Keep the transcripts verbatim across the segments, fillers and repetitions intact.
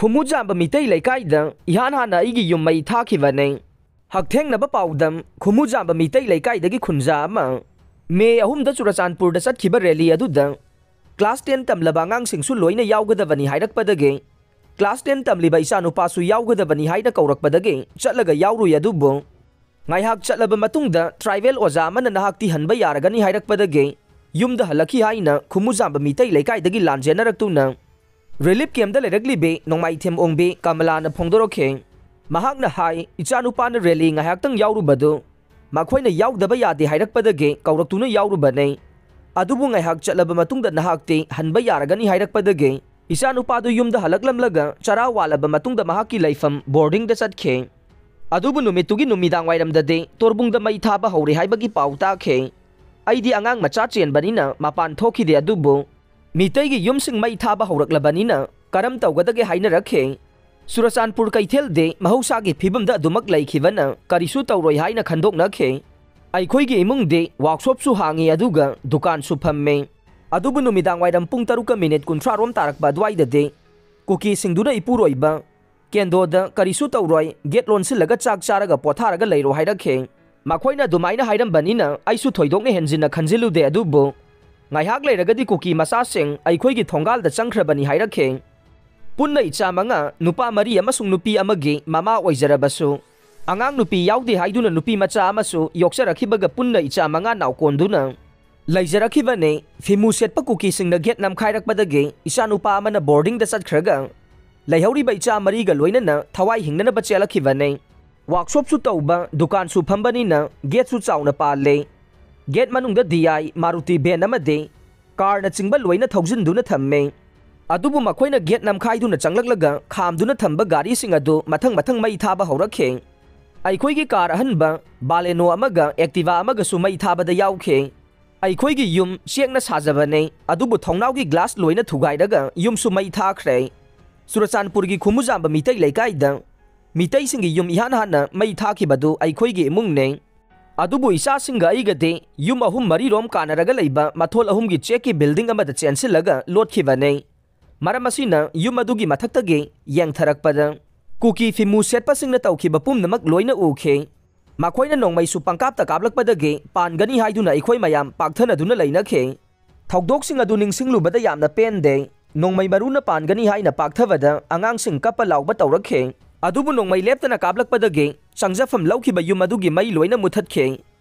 ꯈꯨꯃꯨꯖꯥꯝꯕ ꯃꯤꯇꯩ ꯂꯩꯀꯥꯏꯗ ꯏꯍꯥꯟ ꯍꯥꯟꯅ ꯑꯩꯒꯤ ꯌꯨꯝ ꯃꯩ ꯊꯥꯈꯤꯕꯅꯦ꯫ ꯍꯛꯊꯦꯡꯅꯕ ꯄꯥꯎꯗꯝ, ꯈꯨꯃꯨꯖꯥꯝꯕ ꯃꯤꯇꯩ ꯂꯩꯀꯥꯏꯗꯒꯤ ꯈꯨꯟꯖꯥ ꯑꯃ꯫ ꯃꯦ ꯑꯍꯨꯝꯗ ꯆꯨꯔꯆꯥꯟꯄꯨꯔꯗ ꯆꯠꯈꯤꯕ ꯔꯦꯂꯤ ꯑꯗꯨꯗ class ten ꯇꯝꯂꯕ ꯑꯉꯥꯡꯁꯤꯡꯁꯨ ꯂꯣꯏꯅ ꯌꯥꯎꯒꯗꯕꯅꯤ ꯍꯥꯏꯔꯛꯄꯗꯒꯤ, class ten ꯇꯝꯂꯤꯕ ꯏꯆꯥꯅꯨꯄꯥꯁꯨ ꯌꯥꯎꯒꯗꯕꯅꯤ ꯍꯥꯏꯅ ꯀꯧꯔꯛꯄꯗꯒꯤ ꯆꯠꯂꯒ ꯌꯥꯎꯔꯨꯏ꯫ ꯑꯗꯨꯕꯨ ꯉꯥꯏꯍꯥꯛ ꯆꯠꯂꯕ ꯃꯇꯨꯡꯗ tribal ꯑꯣꯖꯥ ꯑꯃꯅ ꯅꯍꯥꯛꯇꯤ ꯍꯟꯕ ꯌꯥꯔꯒꯅꯤ ꯍꯥꯏꯔꯛꯄꯗꯒꯤ ꯌꯨꯝꯗ ꯍꯜꯂꯛꯈꯤ ꯍꯥꯏꯅ ꯈꯨꯃꯨꯖꯥꯝꯕ ꯃꯤꯇꯩ ꯂꯩꯀꯥꯏꯗꯒꯤ ꯂꯥꯟꯖꯦꯟꯅꯔꯛꯇꯨꯅ relief campꯇ ꯂꯩꯔꯛꯂꯤꯕꯤ ꯅꯣꯡꯃꯥꯏꯊꯦꯝ ꯑꯣꯡꯕꯤ ꯀꯃꯂꯥꯅ ꯐꯣꯡꯗꯣꯔꯛꯈꯤ꯫ ꯃꯍꯥꯛꯅ ꯍꯥꯏ, ꯏꯆꯥꯅꯨꯄꯥꯅ ꯔꯦꯂꯤ ꯉꯥꯏꯍꯥꯛꯇꯪ ꯌꯥꯎꯔꯨꯕꯗꯨ ꯃꯈꯣꯏꯅ ꯌꯥꯎꯗꯕ ꯌꯥꯗꯦ ꯍꯥꯏꯔꯛꯄꯗꯒꯤ ꯀꯧꯔꯛꯇꯨꯅ ꯌꯥꯎꯔꯨꯕꯅꯦ꯫ ꯑꯗꯨꯕꯨ ꯉꯥꯏꯍꯥꯛ ꯆꯠꯂꯕ ꯃꯇꯨꯡꯗ ꯅꯍꯥꯛꯇꯤ ꯍꯟꯕ ꯌꯥꯔꯒꯅꯤ ꯍꯥꯏꯔꯛꯄꯗꯒꯤ ꯏꯆꯥꯅꯨꯄꯥꯗꯨ ꯌꯨꯝꯗ ꯍꯜꯂꯛꯂꯝꯂꯒ ꯆꯔꯥ ꯋꯥꯠꯂꯕ ꯃꯇꯨꯡꯗ ꯃꯍꯥꯛꯀꯤ ꯂꯩꯐꯝ boardingꯗ ꯆꯠꯈꯤ꯫ ꯑꯗꯨꯕꯨ ꯅꯨꯃꯤꯠꯇꯨꯒꯤ ꯅꯨꯃꯤꯗꯥꯡ ꯋꯥꯏꯔꯝꯗꯗꯤ ꯇꯣꯔꯕꯨꯡꯗ ꯃꯩ ꯊꯥꯕ ꯍꯧꯔꯦ ꯍꯥꯏꯕꯒꯤ ꯄꯥꯎ ꯇꯥꯈꯤ꯫ ꯑꯩꯗꯤ ꯑꯉꯥꯡ ꯃꯆꯥ ꯆꯦꯟꯕꯅꯤꯅ ꯃꯄꯥꯟ ꯊꯣꯛꯈꯤꯗꯦ꯫ ꯑꯗꯨꯕꯨ ꯃꯤꯇꯩꯒꯤ ꯌꯨꯝꯁꯤꯡ ꯃꯩ ꯊꯥꯕ ꯍꯧꯔꯛꯂꯕꯅꯤꯅ ꯀꯔꯝ ꯇꯧꯒꯗꯒꯦ ꯍꯥꯏꯅꯔꯛꯈꯤ꯫ ꯆꯨꯔꯆꯥꯟꯄꯨꯔ ꯀꯩꯊꯦꯜꯗꯤ ꯃꯍꯧꯁꯥꯒꯤ ꯐꯤꯕꯝꯗ ꯑꯗꯨꯃꯛ ꯂꯩꯈꯤꯕꯅ ꯀꯔꯤꯁꯨ ꯇꯧꯔꯣꯏ ꯍꯥꯏꯅ ꯈꯟꯗꯣꯛꯅꯈꯤ꯫ ꯑꯩꯈꯣꯏꯒꯤ ꯏꯃꯨꯡꯗꯤ workshopꯁꯨ ꯍꯥꯡꯉꯤ ꯑꯗꯨꯒ ꯗꯨꯀꯥꯟꯁꯨ ꯐꯝꯃꯤ꯫ ꯑꯗꯨꯕꯨ ꯅꯨꯃꯤꯗꯥꯡ ꯋꯥꯏꯔꯝ ꯄꯨꯡ ꯇꯔꯨꯛꯀ ꯃꯤꯅꯤꯠ ꯀꯨꯟꯊ꯭ꯔꯥ ꯔꯣꯝ ꯇꯥꯔꯛꯄ ꯑꯗꯨꯋꯥꯏꯗꯗꯤ ꯀꯨꯀꯤꯁꯤꯡꯗꯨꯅ ꯏꯄꯨꯔꯣꯏꯕ ꯀꯦꯟꯗꯣꯗ ꯀꯔꯤꯁꯨ ꯇꯧꯔꯣꯏ, gate ꯂꯣꯟꯁꯤꯜꯂꯒ ꯆꯥꯛ ꯆꯥꯔꯒ ꯄꯣꯊꯥꯔꯒ ꯂꯩꯔꯣ ꯍꯥꯏꯔꯛꯈꯤ꯫ ꯃꯈꯣꯏꯅ ꯑꯗꯨꯃꯥꯏꯅ ꯍꯥꯏꯔꯝꯕꯅꯤꯅ ꯑꯩꯁꯨ ꯊꯣꯏꯗꯣꯛꯅ ꯍꯦꯟꯖꯤꯟꯅ ꯈꯟꯖꯤꯜꯂꯨꯗꯦ꯫ ꯑꯗꯨꯕꯨ ꯉꯥꯏꯍꯥꯛ ꯂꯩꯔꯒꯗꯤ ꯀꯨꯀꯤ ꯃꯆꯥꯁꯤꯡ ꯑꯩꯈꯣꯏꯒꯤ ꯊꯣꯡꯒꯥꯜꯗ ꯆꯪꯈ꯭ꯔꯕꯅꯤ ꯍꯥꯏꯔꯛꯈꯤ꯫ ꯄꯨꯟꯅ ꯏꯆꯥ ꯃꯉꯥ, ꯅꯨꯄꯥ ꯃꯔꯤ ꯑꯃꯁꯨꯡ ꯅꯨꯄꯤ ꯑꯃꯒꯤ ꯃꯃꯥ ꯑꯣꯏꯖꯔꯕꯁꯨ, ꯑꯉꯥꯡ ꯅꯨꯄꯤ ꯌꯥꯎꯗꯦ ꯍꯥꯏꯗꯨꯅ ꯅꯨꯄꯤ ꯃꯆꯥ ꯑꯃꯁꯨ ꯌꯣꯛꯆꯔꯛꯈꯤꯕꯒ ꯄꯨꯟꯅ ꯏꯆꯥ ꯃꯉꯥ ꯅꯥꯎꯀꯣꯟꯗꯨꯅ ꯂꯩꯖꯔꯛꯈꯤꯕꯅꯤ꯫ ꯐꯤꯃꯨ ꯁꯦꯠꯄ ꯀꯨꯀꯤꯁꯤꯡꯅ gate ꯅꯝꯈꯥꯏꯔꯛꯄꯗꯒꯤ ꯏꯆꯥꯅꯨꯄꯥ ꯑꯃꯅ boardingꯗ ꯆꯠꯈ꯭ꯔꯒ ꯂꯩꯍꯧꯔꯤꯕ ꯏꯆꯥ ꯃꯔꯤꯒ ꯂꯣꯏꯅꯅ ꯊꯋꯥꯏ ꯍꯤꯡꯅꯅꯕ ꯆꯦꯜꯂꯛꯈꯤꯕꯅꯤ꯫ Workshopꯁꯨ ꯇꯧꯕ, ꯗꯨꯀꯥꯟꯁꯨ ꯐꯝꯕꯅꯤꯅ gateꯁꯨ ꯆꯥꯎꯅ ꯄꯥꯜꯂꯦ꯫ Gate ꯃꯅꯨꯡꯗ D I, Maruti van ꯑꯃꯗꯤ carꯅꯆꯤꯡꯕ ꯂꯣꯏꯅ ꯊꯧꯖꯤꯟꯗꯨꯅ ꯊꯝꯃꯦ꯫ ꯑꯗꯨꯕꯨ ꯃꯈꯣꯏꯅ gate ꯅꯝꯈꯥꯏꯗꯨꯅ ꯆꯪꯂꯛꯂꯒ ꯈꯥꯝꯗꯨꯅ ꯊꯝꯕ ꯒꯥꯔꯤꯁꯤꯡ ꯑꯗꯨ ꯃꯊꯪ ꯃꯊꯪ ꯃꯩ ꯊꯥꯕ ꯍꯧꯔꯛꯈꯤ꯫ ꯑꯩꯈꯣꯏꯒꯤ car ꯑꯍꯟꯕ Baleno ꯑꯃꯒ Activa ꯑꯃꯒꯁꯨ ꯃꯩ ꯊꯥꯕꯗ ꯌꯥꯎꯈꯤ꯫ ꯑꯩꯈꯣꯏꯒꯤ ꯌꯨꯝ ꯆꯦꯛꯅ ꯁꯥꯖꯕꯅꯦ, ꯑꯗꯨꯕꯨ ꯊꯣꯡꯅꯥꯎꯒꯤ glass ꯂꯣꯏꯅ ꯊꯨꯒꯥꯏꯔꯒ ꯌꯨꯝꯁꯨ ꯃꯩ ꯊꯥꯈ꯭ꯔꯦ꯫ ꯆꯨꯔꯆꯥꯟꯄꯨꯔꯒꯤ ꯈꯨꯃꯨꯖꯥꯝꯕ ꯃꯤꯇꯩ ꯂꯩꯀꯥꯏꯗ ꯃꯤꯇꯩꯁꯤꯡꯒꯤ ꯌꯨꯝ ꯏꯍꯥꯟ ꯍꯥꯟꯅ ꯃꯩ ꯊꯥꯈꯤꯕꯗꯨ ꯑꯩꯈꯣꯏꯒꯤ ꯏꯃꯨꯡꯅꯦ꯫ ꯑꯗꯨꯕꯨ ꯏꯆꯥꯁꯤꯡꯒ ꯑꯩꯒꯗꯤ ꯌꯨꯝ ꯑꯍꯨꯝ ꯃꯔꯤꯔꯣꯝ ꯀꯥꯟꯅꯔꯒ ꯂꯩꯕ ꯃꯊꯣꯜ ꯑꯍꯨꯝꯒꯤ ꯆꯦꯛꯀꯤ building ꯑꯃꯗ ꯆꯦꯟꯁꯤꯜꯂꯒ ꯂꯣꯠꯈꯤꯕꯅꯦ꯫ ꯃꯔꯝ ꯑꯁꯤꯅ ꯌꯨꯝ ꯑꯗꯨꯒꯤ ꯃꯊꯛꯇꯒꯤ ꯌꯦꯡꯊꯔꯛꯄꯗ ꯀꯨꯀꯤ ꯐꯤꯃꯨ ꯁꯦꯠꯄꯁꯤꯡꯅ ꯇꯧꯈꯤꯕ ꯄꯨꯝꯅꯃꯛ ꯂꯣꯏꯅ ꯎꯈꯤ꯫ ꯃꯈꯣꯏꯅ ꯅꯣꯡꯃꯩꯁꯨ ꯄꯪꯀꯥꯞꯇ ꯀꯥꯞꯂꯛꯄꯗꯒꯤ ꯄꯥꯟꯒꯅꯤ ꯍꯥꯏꯗꯨꯅ ꯑꯩꯈꯣꯏ ꯃꯌꯥꯝ ꯄꯥꯛꯊꯅꯗꯨꯅ ꯂꯩꯅꯈꯤ꯫ ꯊꯧꯗꯣꯛꯁꯤꯡ ꯑꯗꯨ ꯅꯤꯡꯁꯤꯡꯂꯨꯕꯗ ꯌꯥꯝꯅ ꯄꯦꯟꯗꯦ꯫ ꯅꯣꯡꯃꯩ ꯃꯔꯨꯅ ꯄꯥꯟꯒꯅꯤ ꯍꯥꯏꯅ ꯄꯥꯛꯊꯕꯗ ꯑꯉꯥꯡꯁꯤꯡ ꯀꯞꯄ ꯂꯥꯎꯕ ꯇꯧꯔꯛꯈꯤ꯫ ꯑꯗꯨꯕꯨ ꯅꯣꯡꯃꯩ ꯂꯦꯞꯇꯅ ꯀꯥꯞꯂꯛꯄꯗꯒꯤ ꯆꯪꯖꯐꯝ ꯂꯧꯈꯤꯕ ꯌꯨꯝ ꯑꯗꯨꯒꯤ ꯃꯩ ꯂꯣꯏꯅ ꯃꯨꯊꯠꯈꯤ꯫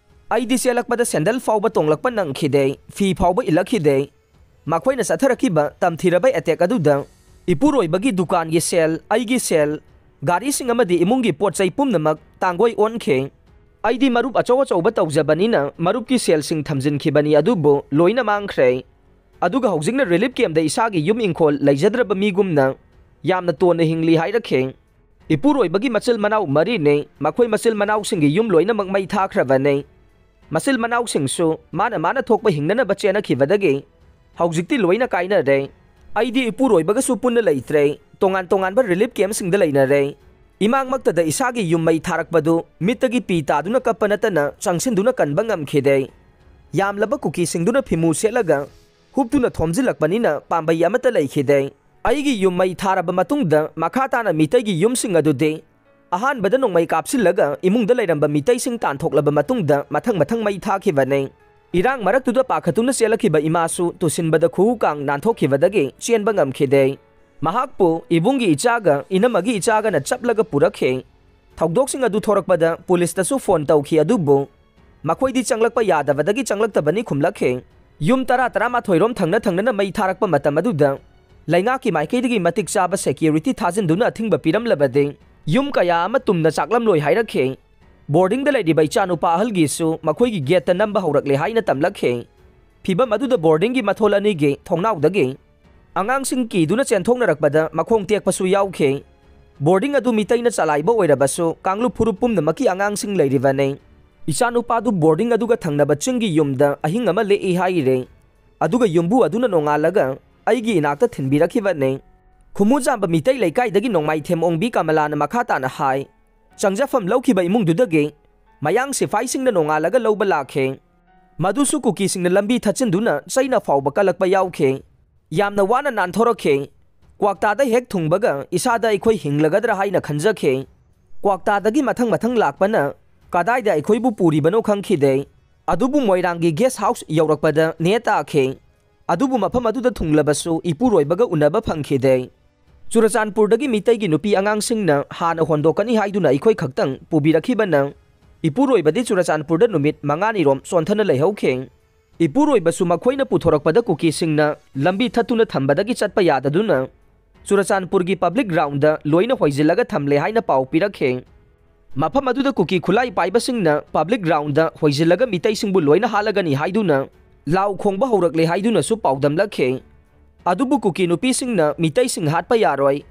ꯑꯩꯗꯤ ꯆꯦꯜꯂꯛꯄꯗ ꯁꯦꯟꯗꯜ ꯐꯥꯎꯕ ꯇꯣꯡꯂꯛꯄ ꯅꯪꯈꯤꯗꯦ, ꯐꯤ ꯐꯥꯎꯕ ꯏꯜꯂꯛꯈꯤꯗꯦ꯫ ꯃꯈꯣꯏꯅ ꯆꯠꯊꯔꯛꯈꯤꯕ ꯇꯝꯊꯤꯔꯕ ꯑꯦꯇꯦꯛ ꯑꯗꯨꯗ ꯏꯄꯨꯔꯣꯏꯕꯒꯤ ꯗꯨꯀꯥꯟꯒꯤ ꯁꯦꯜ, ꯑꯩꯒꯤ ꯁꯦꯜ, ꯒꯥꯔꯤꯁꯤꯡ ꯑꯃꯗꯤ ꯏꯃꯨꯡꯒꯤ ꯄꯣꯠ ꯆꯩ ꯄꯨꯝꯅꯃꯛ ꯇꯥꯡꯒꯣꯏ ꯑꯣꯟꯈꯤ꯫ ꯑꯩꯗꯤ ꯃꯔꯨꯞ ꯑꯆꯧ ꯑꯆꯧꯕ ꯇꯧꯖꯕꯅꯤꯅ ꯃꯔꯨꯞꯀꯤ ꯁꯦꯜꯁꯤꯡ ꯊꯝꯖꯤꯟꯈꯤꯕꯅꯤ, ꯑꯗꯨꯕꯨ ꯂꯣꯏꯅ ꯃꯥꯡꯈ꯭ꯔꯦ꯫ ꯑꯗꯨꯒ ꯍꯧꯖꯤꯛꯅ ꯔꯤꯂꯤꯐ ꯀꯦꯝꯗ ꯏꯁꯥꯒꯤ ꯌꯨꯝ ꯏꯪꯈꯣꯜ ꯂꯩꯖꯗ꯭ꯔꯕ ꯃꯤꯒꯨꯝꯅ ꯌꯥꯝꯅ ꯇꯣꯟꯅ ꯍꯤꯡꯂꯤ ꯍꯥꯏꯔꯛꯈꯤ꯫ ꯏꯄꯨꯔꯣꯏꯕꯒꯤ ꯃꯆꯤꯜ ꯃꯅꯥꯎ ꯃꯔꯤꯅꯤ꯫ ꯃꯈꯣꯏ ꯃꯆꯤꯜ ꯃꯅꯥꯎꯁꯤꯡꯒꯤ ꯌꯨꯝ ꯂꯣꯏꯅꯃꯛ ꯃꯩ ꯊꯥꯈ꯭ꯔꯕꯅꯤ꯫ ꯃꯆꯤꯜ ꯃꯅꯥꯎꯁꯤꯡꯁꯨ ꯃꯥꯅ ꯃꯥꯅ ꯊꯣꯛꯄ ꯍꯤꯡꯅꯅꯕ ꯆꯦꯟꯅꯈꯤꯕꯗꯒꯤ ꯍꯧꯖꯤꯛꯇꯤ ꯂꯣꯏꯅ ꯀꯥꯏꯅꯔꯦ꯫ ꯑꯩꯗꯤ ꯏꯄꯨꯔꯣꯏꯕꯒꯁꯨ ꯄꯨꯟꯅ ꯂꯩꯇ꯭ꯔꯦ, ꯇꯣꯉꯥꯟ ꯇꯣꯉꯥꯟꯕ ꯔꯤꯂꯤꯐ ꯀꯦꯝꯞꯁꯤꯡꯗ ꯂꯩꯅꯔꯦ꯫ ꯏꯃꯥꯡꯃꯛꯇꯗ ꯏꯁꯥꯒꯤ ꯌꯨꯝ ꯃꯩ ꯊꯥꯔꯛꯄꯗꯨ ꯃꯤꯠꯇꯒꯤ ꯄꯤ ꯇꯥꯗꯨꯅ ꯀꯞꯄ ꯅꯠꯇꯅ ꯆꯪꯁꯤꯟꯗꯨꯅ ꯀꯟꯕ ꯉꯝꯈꯤꯗꯦ꯫ ꯌꯥꯝꯂꯕ ꯀꯨꯀꯤꯁꯤꯡꯗꯨꯅ ꯐꯤꯃꯨ ꯁꯦꯠꯂꯒ ꯍꯨꯞꯇꯨꯅ ꯊꯣꯝꯖꯤꯜꯂꯛꯄꯅꯤꯅ ꯄꯥꯝꯕꯩ ꯑꯃꯠꯇ ꯂꯩꯈꯤꯗꯦ꯫ ꯑꯩꯒꯤ ꯌꯨꯝ ꯃꯩ ꯊꯥꯔꯕ ꯃꯇꯨꯡꯗ ꯃꯈꯥ ꯇꯥꯅ ꯃꯤꯇꯩꯒꯤ ꯌꯨꯝꯁꯤꯡ ꯑꯗꯨꯗꯤ ꯑꯍꯥꯟꯕꯗ ꯅꯣꯡꯃꯩ ꯀꯥꯞꯁꯤꯜꯂꯒ ꯏꯃꯨꯡꯗ ꯂꯩꯔꯝꯕ ꯃꯤꯇꯩꯁꯤꯡ ꯇꯥꯟꯊꯣꯛꯂꯕ ꯃꯇꯨꯡꯗ ꯃꯊꯪ ꯃꯊꯪ ꯃꯩ ꯊꯥꯈꯤꯕꯅꯤ꯫ ꯏꯔꯥꯡ ꯃꯔꯛꯇꯨꯗ ꯄꯥꯈꯠꯇꯨꯅ ꯆꯦꯜꯂꯛꯈꯤꯕ ꯏꯃꯥꯁꯨ ꯇꯨꯁꯤꯟꯕꯗ ꯈꯨꯎ ꯀꯥꯡ ꯅꯥꯟꯊꯣꯛꯈꯤꯕꯗꯒꯤ ꯆꯦꯟꯕ ꯉꯝꯈꯤꯗꯦ꯫ ꯃꯍꯥꯛꯄꯨ ꯏꯕꯨꯡꯒꯤ ꯏꯆꯥꯒ ꯏꯅꯝꯃꯒꯤ ꯏꯆꯥꯒꯅ ꯆꯞꯂꯒ ꯄꯨꯔꯛꯈꯤ꯫ ꯊꯧꯗꯣꯛꯁꯤꯡ ꯑꯗꯨ ꯊꯣꯔꯛꯄꯗ ꯄꯨꯂꯤꯁꯇꯁꯨ ꯐꯣꯟ ꯇꯧꯈꯤ, ꯑꯗꯨꯕꯨ ꯃꯈꯣꯏꯗꯤ ꯆꯪꯂꯛꯄ ꯌꯥꯗꯕꯗꯒꯤ ꯆꯪꯂꯛꯇꯕꯅꯤ ꯈꯨꯝꯂꯛꯈꯤ꯫ ꯌꯨꯝ ꯇꯔꯥ ꯇꯔꯥꯃꯥꯊꯣꯏ ꯔꯣꯝ ꯊꯪꯅ ꯊꯪꯅꯅ ꯃꯩ ꯊꯥꯔꯛꯄ ꯃꯇꯝ ꯑꯗꯨꯗ ꯂꯩꯉꯥꯛꯀꯤ ꯃꯥꯏꯀꯩꯗꯒꯤ ꯃꯇꯤꯛ ꯆꯥꯕ ꯁꯦꯀ꯭ꯌꯨꯔꯤꯇꯤ ꯊꯥꯖꯤꯟꯗꯨꯅ ꯑꯊꯤꯡꯕ ꯄꯤꯔꯝꯂꯕꯗꯤ ꯌꯨꯝ ꯀꯌꯥ ꯑꯃ ꯇꯨꯝꯅ ꯆꯥꯛꯂꯝꯂꯣꯏ ꯍꯥꯏꯔꯛꯈꯤ꯫ ꯕꯣꯔꯗꯤꯡꯗ ꯂꯩꯔꯤꯕ ꯏꯆꯥꯅꯨꯄꯥ ꯑꯍꯜꯒꯤꯁꯨ ꯃꯈꯣꯏꯒꯤ ꯒꯦꯠꯇ ꯅꯝꯕ ꯍꯧꯔꯛꯂꯦ ꯍꯥꯏꯅ ꯇꯝꯂꯛꯈꯤ꯫ ꯐꯤꯚꯝ ꯑꯗꯨꯗ ꯕꯣꯔꯗꯤꯡꯒꯤ ꯃꯊꯣꯜ ꯑꯅꯤꯒꯤ ꯊꯣꯡꯅꯥꯎꯗꯒꯤ ꯑꯉꯥꯡꯁꯤꯡ ꯀꯤꯗꯨꯅ ꯆꯦꯟꯊꯣꯛꯅꯔꯛꯄꯗ ꯃꯈꯣꯡ ꯇꯦꯛꯄꯁꯨ ꯌꯥꯎꯈꯤ꯫ ꯕꯣꯔꯗꯤꯡ ꯑꯗꯨ ꯃꯤꯇꯩꯅ ꯆꯂꯥꯏꯕ ꯑꯣꯏꯔꯕꯁꯨ ꯀꯥꯡꯂꯨꯞ ꯐꯨꯔꯨꯞ ꯄꯨꯝꯅꯃꯛꯀꯤ ꯑꯉꯥꯡꯁꯤꯡ ꯂꯩꯔꯤꯕꯅꯤ꯫ ꯏꯆꯥꯅꯨꯄꯥꯗꯨ ꯕꯣꯔꯗꯤꯡ ꯑꯗꯨꯒ ꯊꯪꯅꯕ ꯆꯤꯡꯒꯤ ꯌꯨꯝꯗ ꯑꯍꯤꯡ ꯑꯃ ꯂꯦꯛꯏ ꯍꯥꯏꯔꯦ꯫ ꯑꯗꯨꯒ ꯌꯨꯝꯕꯨ ꯑꯗꯨꯅ ꯅꯣꯡꯉꯥꯜꯂꯒ ꯑꯩꯒꯤ ꯏꯅꯥꯛꯇ ꯊꯤꯟꯕꯤꯔꯛꯈꯤꯕꯅꯤ꯫ ꯈꯨꯃꯨꯖꯥꯝꯕ ꯃꯤꯇꯩ ꯂꯩꯀꯥꯏꯗꯒꯤ ꯅꯣꯡꯃꯥꯏꯊꯦꯝ ꯑꯣꯡꯕꯤ ꯀꯃꯂꯥꯅ ꯃꯈꯥ ꯇꯥꯅ ꯍꯥꯏ, ꯆꯪꯖꯐꯝ ꯂꯧꯈꯤꯕ ꯏꯃꯨꯡꯗꯨꯗꯒꯤ ꯃꯌꯥꯡ ꯁꯤꯐꯥꯏꯁꯤꯡꯅ ꯅꯣꯡꯉꯥꯜꯂꯒ ꯂꯧꯕ ꯂꯥꯛꯈꯤ꯫ ꯃꯗꯨꯁꯨ ꯀꯨꯀꯤꯁꯤꯡꯅ ꯂꯝꯕꯤ ꯊꯠꯆꯤꯟꯗꯨꯅ ꯆꯩꯅ ꯐꯥꯎꯕ ꯀꯜꯂꯛꯄ ꯌꯥꯎꯈꯤ꯫ ꯌꯥꯝꯅ ꯋꯥꯅ ꯅꯥꯟꯊꯣꯔꯛꯈꯤ꯫ ꯀ꯭ꯋꯥꯛꯇꯥꯗ ꯍꯦꯛ ꯊꯨꯡꯕꯒ ꯏꯁꯥꯗ ꯑꯩꯈꯣꯏ ꯍꯤꯡꯂꯒꯗ꯭ꯔꯥ ꯍꯥꯏꯅ ꯈꯟꯖꯈꯤ꯫ ꯀ꯭ꯋꯥꯛꯇꯥꯗꯒꯤ ꯃꯊꯪ ꯃꯊꯪ ꯂꯥꯛꯄꯅ ꯀꯗꯥꯏꯗ ꯑꯩꯈꯣꯏꯕꯨ ꯄꯨꯔꯤꯕꯅꯣ ꯈꯪꯈꯤꯗꯦ꯫ ꯑꯗꯨꯕꯨ ꯃꯣꯏꯔꯥꯡꯒꯤ ꯒꯦꯁ ꯍꯥꯎꯁ ꯌꯧꯔꯛꯄꯗ ꯅꯦ ꯇꯥꯈꯤ꯫ ꯑꯗꯨꯕꯨ ꯃꯐꯝ ꯑꯗꯨꯗ ꯊꯨꯡꯂꯕꯁꯨ ꯏꯄꯨꯔꯣꯏꯕꯒ ꯎꯅꯕ ꯐꯪꯈꯤꯗꯦ꯫ ꯆꯨꯔꯆꯥꯟꯄꯨꯔꯗꯒꯤ ꯃꯤꯇꯩꯒꯤ ꯅꯨꯄꯤ ꯑꯉꯥꯡꯁꯤꯡꯅ ꯍꯥꯟꯅ ꯍꯣꯟꯗꯣꯛꯀꯅꯤ ꯍꯥꯏꯗꯨꯅ ꯑꯩꯈꯣꯏ ꯈꯛꯇꯪ ꯄꯨꯕꯤꯔꯛꯈꯤꯕꯅ ꯏꯄꯨꯔꯣꯏꯕꯗꯤ ꯆꯨꯔꯆꯥꯟꯄꯨꯔꯗ ꯅꯨꯃꯤꯠ ꯃꯉꯥꯅꯤꯔꯣꯝ ꯆꯣꯟꯊꯅ ꯂꯩꯍꯧꯈꯤ꯫ ꯏꯄꯨꯔꯣꯏꯕꯁꯨ ꯃꯈꯣꯏꯅ ꯄꯨꯊꯣꯔꯛꯄꯗ ꯀꯨꯀꯤꯁꯤꯡꯅ ꯂꯝꯕꯤ ꯊꯠꯇꯨꯅ ꯊꯝꯕꯗꯒꯤ ꯆꯠꯄ ꯌꯥꯗꯗꯨꯅ ꯆꯨꯔꯆꯥꯟꯄꯨꯔꯒꯤ ꯄꯕ꯭ꯂꯤꯛ ꯒ꯭ꯔꯥꯎꯟꯗ ꯂꯣꯏꯅ ꯍꯣꯏꯖꯤꯜꯂꯒ ꯊꯝꯂꯦ ꯍꯥꯏꯅ ꯄꯥꯎ ꯄꯤꯔꯛꯈꯤ꯫ ꯃꯐꯝ ꯑꯗꯨꯗ ꯀꯨꯀꯤ ꯈꯨꯠꯂꯥꯏ ꯄꯥꯏꯕꯁꯤꯡꯅ ꯄꯕ꯭ꯂꯤꯛ ꯒ꯭ꯔꯥꯎꯟꯗ ꯍꯣꯏꯖꯤꯜꯂꯒ ꯃꯤꯇꯩꯁꯤꯡꯕꯨ ꯂꯣꯏꯅ ꯍꯥꯠꯂꯒꯅꯤ ꯍꯥꯏꯗꯨꯅ ꯂꯥꯎ ꯈꯣꯡꯕ ꯍꯧꯔꯛꯂꯦ ꯍꯥꯏꯗꯨꯅꯁꯨ ꯄꯥꯎꯗꯝꯂꯛꯈꯤ꯫ ꯑꯗꯨꯕꯨ ꯀꯨꯀꯤ ꯅꯨꯄꯤꯁꯤꯡꯅ ꯃꯤꯇꯩꯁꯤꯡ ꯍꯥꯠꯄ ꯌꯥꯔꯣꯏ,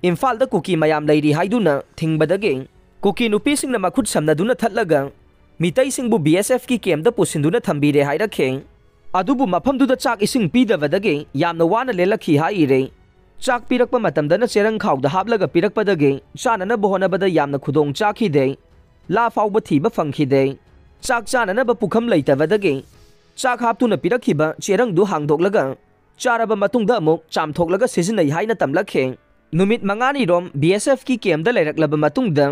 ꯏꯝꯐꯥꯜꯗ ꯀꯨꯀꯤ ꯃꯌꯥꯝ ꯂꯩꯔꯤ ꯍꯥꯏꯗꯨꯅ ꯊꯤꯡꯕꯗꯒꯤ ꯀꯨꯀꯤ ꯅꯨꯄꯤꯁꯤꯡꯅ ꯃꯈꯨꯠ ꯁꯝꯅꯗꯨꯅ ꯊꯠꯂꯒ ꯃꯤꯇꯩꯁꯤꯡꯕꯨ ꯕꯤ ꯑꯦꯁ ꯑꯦꯐꯀꯤ ꯀꯦꯝꯗ ꯄꯨꯁꯤꯟꯗꯨꯅ ꯊꯝꯕꯤꯔꯦ ꯍꯥꯏꯔꯛꯈꯤ꯫ ꯑꯗꯨꯕꯨ ꯃꯐꯝꯗꯨꯗ ꯆꯥꯛ ꯏꯁꯤꯡ ꯄꯤꯗꯕꯗꯒꯤ ꯌꯥꯝꯅ ꯋꯥꯅ ꯂꯦꯜꯂꯛꯈꯤ ꯍꯥꯏꯔꯤ꯫ ꯆꯥꯛ ꯄꯤꯔꯛꯄ ꯃꯇꯝꯗꯅ ꯆꯦꯔꯪ ꯈꯥꯎꯗ ꯍꯥꯞꯂꯒ ꯄꯤꯔꯛꯄꯗꯒꯤ ꯆꯥꯅꯅꯕ ꯍꯣꯠꯅꯕꯗ ꯌꯥꯝꯅ ꯈꯨꯗꯣꯡ ꯆꯥꯈꯤꯗꯦ꯫ ꯂꯥ ꯐꯥꯎꯕ ꯊꯤꯕ ꯐꯪꯈꯤꯗꯦ꯫ ꯆꯥꯛ ꯆꯥꯅꯅꯕ ꯄꯨꯈꯝ ꯂꯩꯇꯕꯗꯒꯤ ꯆꯥꯛ ꯍꯥꯞꯇꯨꯅ ꯄꯤꯔꯛꯈꯤꯕ ꯆꯦꯔꯪꯗꯨ ꯍꯥꯡꯗꯣꯛꯂꯒ ꯆꯥꯔꯕ ꯃꯇꯨꯡꯗ ꯑꯃꯨꯛ ꯆꯥꯝꯊꯣꯛꯂꯒ ꯁꯤꯖꯤꯟꯅꯩ ꯍꯥꯏꯅ ꯇꯝꯂꯛꯈꯤ꯫ ꯅꯨꯃꯤꯠ ꯃꯉꯥꯅꯤꯔꯣꯝ ꯕꯤ ꯑꯦꯁ ꯑꯦꯐꯀꯤ ꯀꯦꯝꯗ ꯂꯩꯔꯛꯂꯕ ꯃꯇꯨꯡꯗ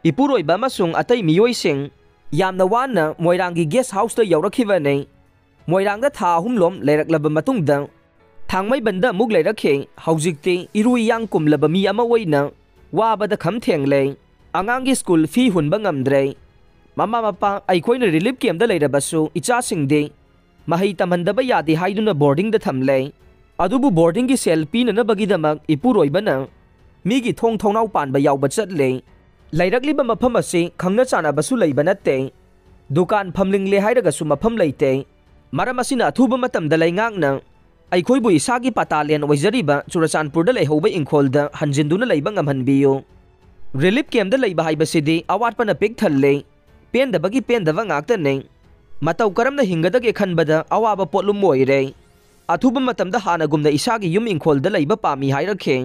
ꯏꯄꯨꯔꯣꯏꯕ ꯑꯃꯁꯨꯡ ꯑꯇꯩ ꯃꯤꯑꯣꯏꯁꯤꯡ ꯌꯥꯝꯅ ꯋꯥꯅ ꯃꯣꯏꯔꯥꯡꯒꯤ ꯒꯦꯁ ꯍꯥꯎꯁꯇ ꯌꯧꯔꯛꯈꯤꯕꯅꯤ꯫ ꯃꯣꯏꯔꯥꯡꯗ ꯊꯥ ꯑꯍꯨꯝꯂꯣꯝ ꯂꯩꯔꯛꯂꯕ ꯃꯇꯨꯡꯗ ꯊꯥꯡꯃꯩꯕꯟꯗ ꯑꯃꯨꯛ ꯂꯩꯔꯛꯈꯤ꯫ ꯍꯧꯖꯤꯛꯇꯤ ꯏꯔꯨ ꯏꯌꯥꯡ ꯀꯨꯝꯂꯕ ꯃꯤ ꯑꯃ ꯑꯣꯏꯅ ꯋꯥꯕꯗ ꯈꯝ ꯊꯦꯡꯂꯦ꯫ ꯑꯉꯥꯡꯒꯤ ꯁ꯭ꯀꯨꯜ ꯐꯤ ꯍꯨꯟꯕ ꯉꯝꯗ꯭ꯔꯦ꯫ ꯃꯃꯥ ꯃꯄꯥ ꯑꯩꯈꯣꯏꯅ ꯔꯤꯂꯤꯐ ꯀꯦꯝꯗ ꯂꯩꯔꯕꯁꯨ ꯏꯆꯥꯁꯤꯡꯗꯤ ꯃꯍꯩ ꯇꯝꯍꯟꯗꯕ ꯌꯥꯗꯦ ꯍꯥꯏꯗꯨꯅ ꯕꯣꯔꯗꯤꯡꯗ ꯊꯝꯂꯦ꯫ ꯑꯗꯨꯕꯨ ꯕꯣꯔꯗꯤꯡꯒꯤ ꯁꯦꯜ ꯄꯤꯅꯅꯕꯒꯤꯗꯃꯛ ꯏꯄꯨꯔꯣꯏꯕꯅ ꯃꯤꯒꯤ ꯊꯣꯡ ꯊꯣꯡꯅꯥꯎ ꯄꯥꯟꯕ ꯌꯥꯎꯕ ꯆꯠꯂꯦ꯫ ꯂꯩꯔꯛꯂꯤꯕ ꯃꯐꯝ ꯑꯁꯤ ꯈꯪꯅ ꯆꯥꯟꯅꯕꯁꯨ ꯂꯩꯕ ꯅꯠꯇꯦ꯫ ꯗꯨꯀꯥꯟ ꯐꯝꯂꯤꯡꯂꯦ ꯍꯥꯏꯔꯒꯁꯨ ꯃꯐꯝ ꯂꯩꯇꯦ꯫ ꯃꯔꯝ ꯑꯁꯤꯅ ꯑꯊꯨꯕ ꯃꯇꯝꯗ ꯂꯩꯉꯥꯛꯅ ꯑꯩꯈꯣꯏꯕꯨ ꯏꯁꯥꯒꯤ ꯄꯇꯥ ꯂꯦꯟ ꯑꯣꯏꯖꯔꯤꯕ ꯆꯨꯔꯆꯥꯟꯄꯨꯔꯗ ꯂꯩꯍꯧꯕ ꯏꯪꯈꯣꯜꯗ ꯍꯟꯖꯤꯟꯗꯨꯅ ꯂꯩꯕ ꯉꯝꯍꯟꯕꯤꯌꯨ꯫ ꯔꯤꯂꯤꯐ ꯀꯦꯝꯗ ꯂꯩꯕ ꯍꯥꯏꯕꯁꯤꯗꯤ ꯑꯋꯥꯠꯄꯅ ꯄꯤꯛ ꯊꯜꯂꯦ꯫ ꯄꯦꯟꯗꯕꯒꯤ ꯄꯦꯟꯗꯕ ꯉꯥꯛꯇꯅꯦ꯫ ꯃꯇꯧ ꯀꯔꯝꯅ ꯍꯤꯡꯒꯗꯒꯦ ꯈꯟꯕꯗ ꯑꯋꯥꯕ ꯄꯣꯠꯂꯨꯝ ꯑꯣꯏꯔꯦ꯫ ꯑꯊꯨꯕ ꯃꯇꯝꯗ ꯍꯥꯟꯅꯒꯨꯝꯅ ꯏꯁꯥꯒꯤ ꯌꯨꯝ ꯏꯪꯈꯣꯜꯗ ꯂꯩꯕ ꯄꯥꯝꯃꯤ ꯍꯥꯏꯔꯛꯈꯤ꯫